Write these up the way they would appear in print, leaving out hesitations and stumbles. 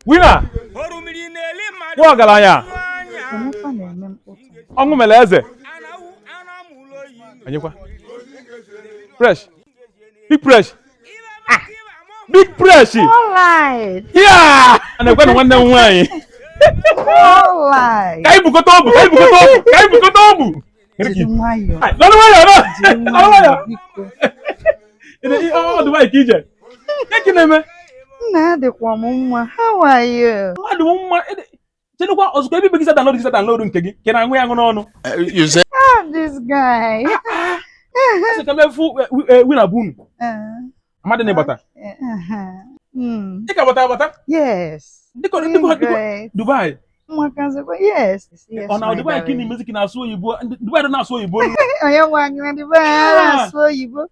Winner, nwa ọgaranya. Emeka na-eme mkpọtụ. Ọnwụ mere eze. Anyekwa fresh, big fresh, big fresh. Alright, Yeah! Na-ekwe na nwanne m nwaanyị. alright. Ka anyị bukọta obu, ka anyị bukọta obu, ka anyị bukọta obu. Jiri nwayọọ. Lọnụ nwayọọ nọ. Jiri Lọnụ nwayọọ. nwayọọ, biko. Ọ Dubai ka ije. Ke ka na-eme? Nna, adịkwa m mma. How are you? Mmadụ m mma. Chedekwa ozugbo ebe ibe gị sa download, gị sa download nke gị ka ị na-aṅụ ya aṅụ n'ọnụ. You say Ah, this guy. Asị ka mefu wina bụ unu. Amadị na ịbata. Dịka bata abata. Yes. Dịka Doing dịka dịka great. Dubai. Nwakazikwa, yes. Yes, Ọ na my Dubai ka ị darling. na-emezi ka ị na-asụ oyibo. Ndị Dubai dị na-asụ oyibo. Onye nwe anyị na Dubai na-asụ oyibo.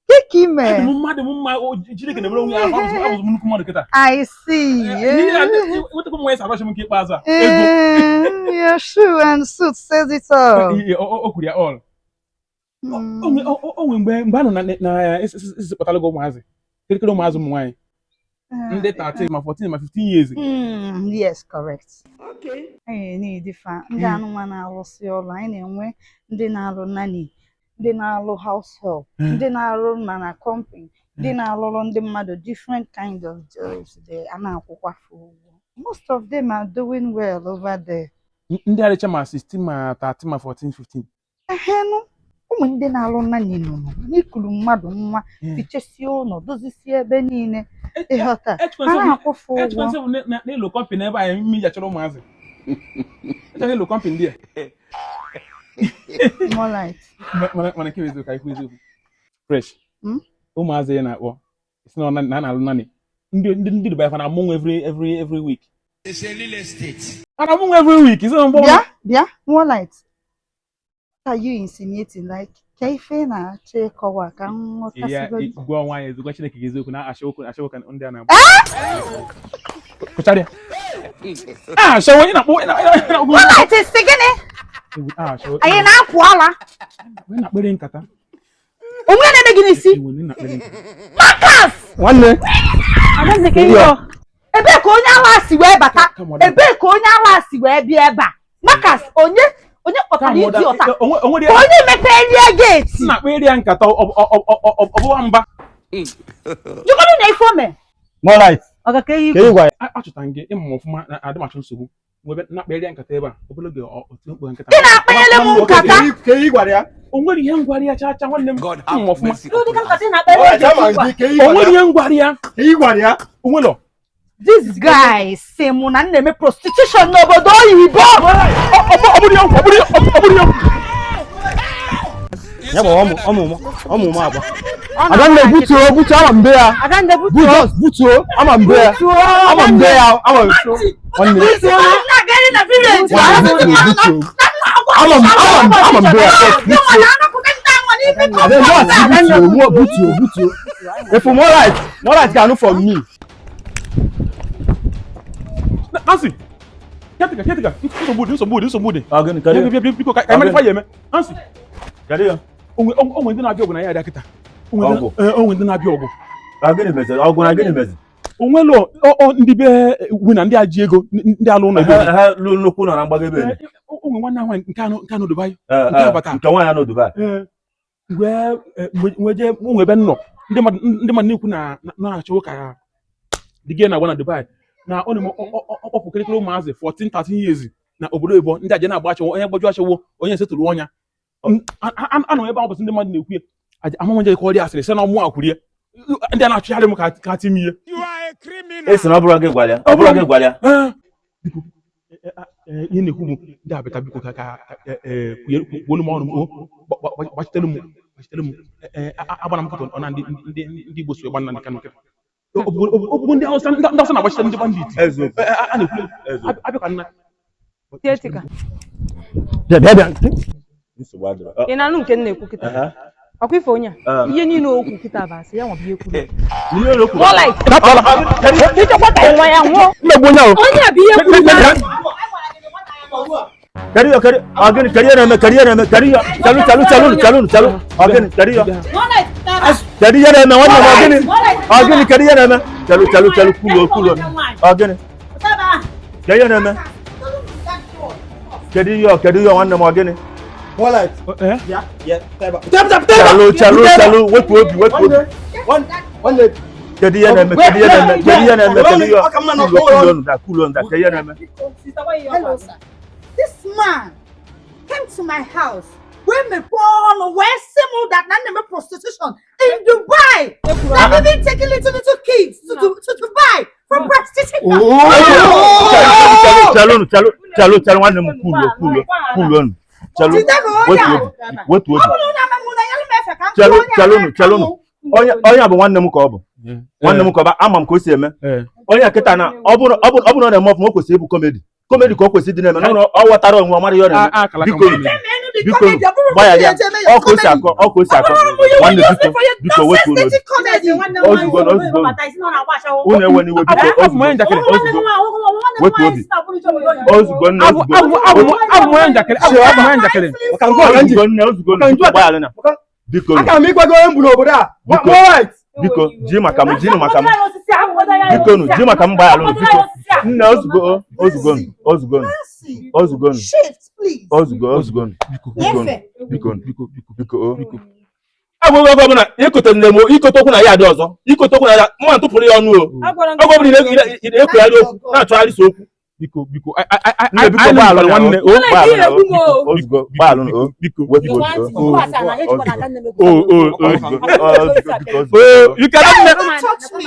Ke ka ị Adị mere? m mma, adị m mma. O, Chineke na-emere onwe ya afọ. Abụzụ m nnukwu mmadụ kịta. I see. Nwetakwa m nwa ya arọchi m nke ikpeazụ a ego. Your shoe and suit says it all. Ihe, o kwuru ya all. O nwe mgbe a nọ na ezipụtala gị ụmụazị kirikiri, ụmụazị ụmụ nwaanyị ndị 13 ma 14 ma 15 years. Yes, correct. Anyị na-need fa ndị anụnwa na-arụsị ọrụ. Anyị na-enwe ndị na-alụ nanny, ndị na-alụ house help, ndị na-arụ ma na company, ndị na-alụrụ ndị mmadụ, different kind of jobs there. A na-akwụkwa fa ụgwọ. Most of them are doing well over there. Ndị arịcha ma 16 ma 13 ma 14 15. Ehenụ, ụmụ ndị na-alụ nanny nọ n'ikulu mmadụ nwa, fichesie ụlọ, dozisie ebe niile, ịghọta, ha na-akwụfe ụgwọ. Echekwensị bụ n'ịlụ company ebe anyị mmiri achọrọ ụmụazị echọrọ ịlụ company ndị a. More light. Mana nke bụ eziokwu, ka anyị kwuo eziokwu fresh. Ụmụazị ya na-akpọ si na na na-alụ nanny, ndị Dubai fa na-amụ nwa every week. It's a real estate. A na-amụ nwa every week, isi na mgbe Bịa, bịa, more light. What are you insinuating? Like, ka ife ị na-achọ ịkọwa ka m ya ghọtasịgodi. gụọ nwaanyị ezigbo Chineke gị eziokwu na ashawo ashawo ka ndị a na-agba kụchara ya. Ah, ashawo ị na-akpọ ị na-akpọ. More light, isi gịnị? Ah, ashawo. Anyị na-apụ ala. Onye na-akpịrị nkata? Onwe na-eme gị n'isi? Ewu, onye na-akpịrị nkata? Marcus! Nwanne. Ebee ka onye ala si wee bata? Come on. Ebee ka onye ala si wee bịa ebe a? Marcus, onye kpọtara iji ọta? Onwe Ka onye mepelie gate? na-akpịrị ya nkata ọbụwa mba. Jụgodu na ife o mee. More light. Ọ ga ka ehi. Ka ị gwa ya. Achọta m gị ịmụ ọfụma na adị m achọ nsogbu nwebe na-akpịrị ya nkata ebe a obere oge otu mkpu nkata. Gị na-akpanyere m nkata? Ka ị gwara ya. O nwere ihe ngwari ya chaa chaa, nwanne m. God Ịmụ have ọfụma. mercy Ụdị upon us. nkata ị na-akpanyere More light, m ama ugbu a? gị, ka ị O gwara nwere ya. ihe ngwari ya. Ka ị gwara ya. O nwere. This guy si mụ na m na-eme prostitution n'obodo oyibo. Ọ bụrụ ya, ọ bụrụ ya, ọ bụrụ ya. Ya bụ ọmụmụ ọmụmụ agba. Adanne, butuo, butuo, ama mbe ya. Adanne, butuo. Butuo, butuo, ama mbe ya. Ama mbe ya, ama nwanne. Na-agagharị na village. Nwanne, butuo, butuo. Ama m ama m ama mbe ya. Butuo. Adanne, butuo, butuo, butuo, butuo. If more light, more light ga-anụ from me. Nancy, ketika ketika nsogbu dị, nsogbu dị, nsogbu dị. Ọ gịnị? Bịa, bịa, bịa, biko, ka anyị mara ife ya eme. Nancy, Kedu ya? onwe ndị na-abịa ọgụ na ya dị kịta. Ọgụ? Onwe ndị na-abịa ọgụ. Ọ gịnị meziri? Ọgụ na gịnị meziri? Onwelo ndị be wi na ndị aji ego, ndị alụ ụlọ ebe. Ha nnukwu nọ na mgbago ebe. Onwe nwanne nwaanyị nke anụ Dubai. Nke abata. Nke nwaanyị anọ Dubai. Wee wee jee onwe ebe m nọ, ndị mmadụ na-ekwu na na-achọ ka dị gị na-agwa na Dubai na ọ na-eme ọkpọpụ kịrịkịrị ụmụazị 14 13 years na obodo oyibo, ndị aje na-agba achọwo, onye gbaju achọwo, onye setụrụ ọnya. Anọ ebe ahụ bụsị ndị mmadụ na-ekwu ya amama nje ka ọ dị asịrị sị na ọmụ akwurie ndị a na-achụgharị m ka ti m ihe. You are a criminal. Esi na ọ bụrụ gị gwara ya. Ọ bụrụ gị gwara ya. Ee, biko, ihe na-ekwu bụ ndị abịta, biko, ka kwuolu m ọnụ m o gbachitere m, gbachitere m. Agbara m nkịtị ọ na ndị Igbo so gba Nnamdi Kanu nkịtị. Ogbugbu ndị Hausa, ndị Hausa na-agbachite ndị bandit. Eziokwu. A na-ekwu Eziokwu. abịa ka nna. Tietika. Bịa, bịa, bịa. Nsogbu adịrọ. Ị na-anụ nke m na-ekwu kịta? Ọkwa ife onye a, ihe niile okwu kịta bụ asị ya nwa bụ ihe kwuru. Ihe o kwuru. More light. Ịchọkwa ka nwa ya nwụọ. Mmegbu onye ahụ. Onye a bụ ihe kwuru na Kedu ya? Kedu? Ọ gịnị? Kedu ihe na-eme? Kedu ihe na-eme? Kedu ya? Chalu, chalu, chalu, chalu, chalu. Ọ gịnị? Kedu ya? Kedu ihe na-eme, nwanne m? Ọ gịnị? Ọ gịnị? Kedu ihe na-eme? Chalu, chalu, chalu, kwuluo, kwuluo. Ọ gịnị? Ka ihe na-eme? Kedu ihe ọ kedu ihe ọ nwanne m ọ gịnị? More light. Eh? Yeah, yeah. Teba. Chalụ chalụ chalụ wetu obi wetu obi. Nwanne. Kedu ihe na-eme? Kedu ihe na-eme? Kedu ihe na-eme? Kedu ihe ọ? Cool down, cool down. Kedu ihe na-eme? Hello, sir. This man came to my house wee mepee ọnụ wee sị m that na na-eme prostitution in Dubai. I'm even taking little little kids to Dubai for prostitution. Chalụ chalụ chalụ chalụ nwanne m cool cool cool down. Chalụ wetu obi wetu Ọ obi. bụrụ na ama m na ya m efe ka m Chalụ kwuo onye chalụ a chalụ onye onye a bụ nwanne m ka ọ bụ. Nwanne m ka ọ bụ ama m ka o si eme. Onye a kịta na ọ bụrụ ọ bụrụ ọ bụrụ na ọ na-eme ọfụma o kwesịrị ịbụ comedy. Comedy ka o kwesịrị ịdị na-eme na ọ ghọtara onwe ọ mara ihe ọ na-eme. Biko biko gbaya ya ọ ka o si akọ ọ ka o si akọ nwanne biko biko wetuo n'obi ozugbo na ozugbo unu ewe n'iwe biko Abụ m onye njakịrị. ozugbo wetuo obi ozugbo nne Abụ ozugbo abụ abụ abụ m onye njakịrị. Abụ abụ m onye njakịrị. Maka nke ọga nji. ozugbo nne ozugbo Maka nne nju aka- gbaghalụ na biko Aka m ịgwago onye m bụ n'obodo a. Biko. More light. biko ji maka m ji maka m biko nu ji maka m gbaghalụ biko nne ozugbo ozugbo ozugbo ozugbo Shift, please. ozugbo ozugbo biko Nyefe. biko Biko biko. biko o agwa oge ọbụla ikotere m ikote okwu na ya adị ọzọ ikote okwu na ya mma tụpụrụ ya ọnụ o oge ọbụla ị na-ekwegharị okwu na-achọgharị so okwu Biko biko. nne biko gbaalụ nwanne. o gbaalụ na o ozugbo gbaalụ na o Biko wetu biko. obi o o ozugbo biko Oh, you cannot Don't touch me.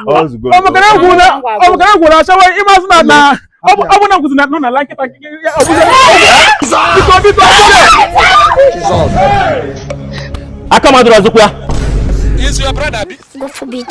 ozugbo Ọ maka na egwu na ọ maka na egwu na achawa ịmasị na na ọ bụ ọ bụ na nkwụsị na nọ na la nkịta ya ọ bụzi biko biko aka madụrụ ọzọkwa ya Is your brother? Go for beat.